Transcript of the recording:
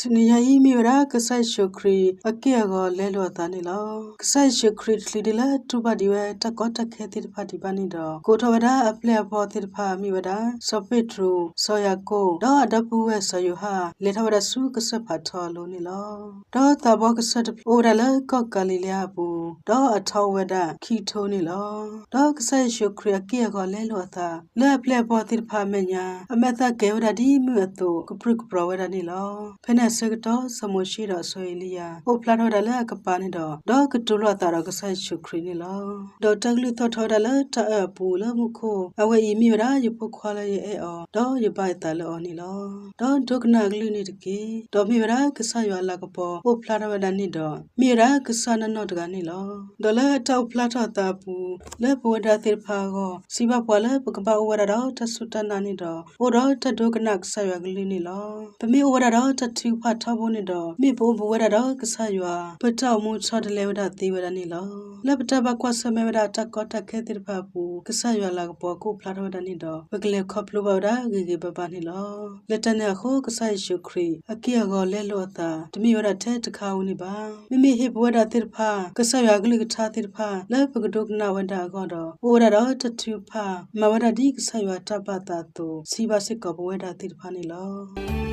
တနံၤညါအံၤမ့ၢ်ဝဲဒၣ် ကစၢ်ယ့ၣ်ၡူးခရံာ်အက့ၢ်အဂီၤလဲလိာ်အသးန့ၣ်လီၤ. ကစၢ်ယ့ၣ်ၡူးခရံာ်တချုးဒံးလၢတူၢ်ဘၣ်ဒံးဝဲတၢ်ကီတၢ်ခဲသ့ၣ်တဖၣ်ဒံးဘၣ်န့ၣ်ဒီး ကိးထီၣ်ဝဲဒၣ်အပျဲၢ်အဘီၣ်သ့ၣ်တဖၣ်မ့ၢ်ဝဲဒၣ် စီၤပ့းတရူး, စီၤယၤကိာ်, ဒီးအဒီပုၢ်ဝဲၢ်စီၤယိၤဟၣ် လဲၤထီၣ်ဝဲဒၣ်ဆူကစၢၢ်ဖးထီအလိၤန့ၣ်လီၤ. ဒီးသးဘီကစၢၢ်တဖျၢၣ်အိၣ်ဝဲဒၣ်လၢကီၢ်ကၤလံၤလ့အပူၤ, ဒီးအထီအိၣ်ဝဲဒၣ်ခံကထိန့ၣ်လီၤ. ဒီးကစၢ်ယ့ၣ်ၡူးခရံာ်အက့ၢ်အဂီၤလဲလိာ်အသး လၢအပျဲၢ်အဘီၣ်သ့ၣ်တဖၣ်အမဲာ်ညါ အမဲာ်သၣ်ကဲၤဝဲဒၣ်ဒ်မုၢ်အသိး ကပြုၢ်ကပြီၤဝဲဒၣ်န့ၣ်လီၤ. ဖဲန့ၣ်အဆၢကတီၢ် စီၤမိၤၡ့ဒီးစီၤအ့လံယၤ အိၣ်ဖျါထီၣ်ဝဲဒၣ်လၢအကပၤန့ၣ်ဒီး ဒီးကတိၤလိာ်အသးဒီးကစၢ်ယ့ၣ်ၡူးခရံာ်န့ၣ်လီၤ. ဒီးတၢ်ကလုၢ်သီၣ်ထီၣ်ဝဲဒၣ်လၢတၢ်အၢၣ်အပူၤလၢမူခိၣ်, အဝဲအံၤမ့ၢ်ဝဲဒၣ်ယဖိခွါလၢယအဲၣ်အီၤ, ဒီးယဘၣ်ယသးလၢအီၤန့ၣ်လီၤ. ဒီးဒိကနၣ်အကလုၢ်န့ၣ်တက့ၢ်. ဒီးမ့ၢ်ဝဲဒၣ်ကစၢ်ယွၤအလၤကပီၤအိၣ်ဖျါထီၣ်ဝဲဒၣ်န့ၣ်ဒီး မ့ၢ်ဝဲဒၣ်ကစၢ်နီၢ်နီၢ်တဂၤန့ၣ်လီၤ. ဒီးလၢတၢ်အိၣ်ဖျါထီၣ်အသးအပူၤ လၢပဝဲဒၣ်သ့ၣ်တဖၣ်အဂီၢ် စံးဘၣ်ပှၤလၢပကဘၣ်အိၣ်ဝဲဒၣ်ဒီးတၢ်စူၢ်တၢ်နာ်န့ၣ်ဒီး အိၣ်ဒီးတၢ်ဒိကနၣ်ကစၢ်ယွၤကလုၢ်န့ၣ်လီၤ. ပမ့ၢ်အိၣ်ဝဲဒၣ်ဒီးတၢ်ထုကဖၣ်ထီဘိန့ၣ်ဒီး မ့ၢ်ပအိၣ်ဘူးဝဲဒၣ်ဒီးကစၢ်ယွၤ ပတၢ်အိၣ်မူဆီတလဲဝဲဒၣ်သ့ဝဲဒၣ်န့ၣ်လီၤ. လၢပတၢ်ဘၣ်ကွၢ်ဆၢၣ်မဲာ်ဝဲဒၣ်တၢ်ကီတၢ်ခဲသ့ၣ်တဖၣ်အပူၤ ကစၢ်ယွၤအလၤကပီၤကအိၣ်ဖျါထီၣ်ဝဲဒၣ်န့ၣ်ဒီး ပကလဲၤခီဖျိဘၣ်ဝဲဒၣ်ဂ့ၤဂ့ၤဘၣ်ဘၣ်န့ၣ်လီၤ. လၢတၢ်န့ၣ်အဃိ ကစၢ်ယ့ၣ်ၡူးခရံာ်အက့ၢ်အဂီၤလဲလိာ်အသး တမ့ၢ်ဝဲဒၣ်ထဲတခါဧိၤန့ၣ်ဘၣ်. မ့မ့ၢ်ဟ့ၣ်ပဝဲဒၣ်သ့ၣ်တဖၣ် ကစၢ်ယွၤအကလုၢ်ကထါသ့ၣ်တဖၣ် လၢပကဒိကနၣ်ဝဲဒၣ်အဂီၢ်ဒီး အိၣ်ဝဲဒၣ်ဒီးတၢ်ထုကဖၣ် မၤဝဲဒၣ်ဒ်ကစၢ်ယွၤတၢ်ဘၣ်သးအသိး စံးဘၣ်စ့ၢ်ကီးပဝဲဒၣ်သ့ၣ်တဖၣ်န့ၣ်လီၤ.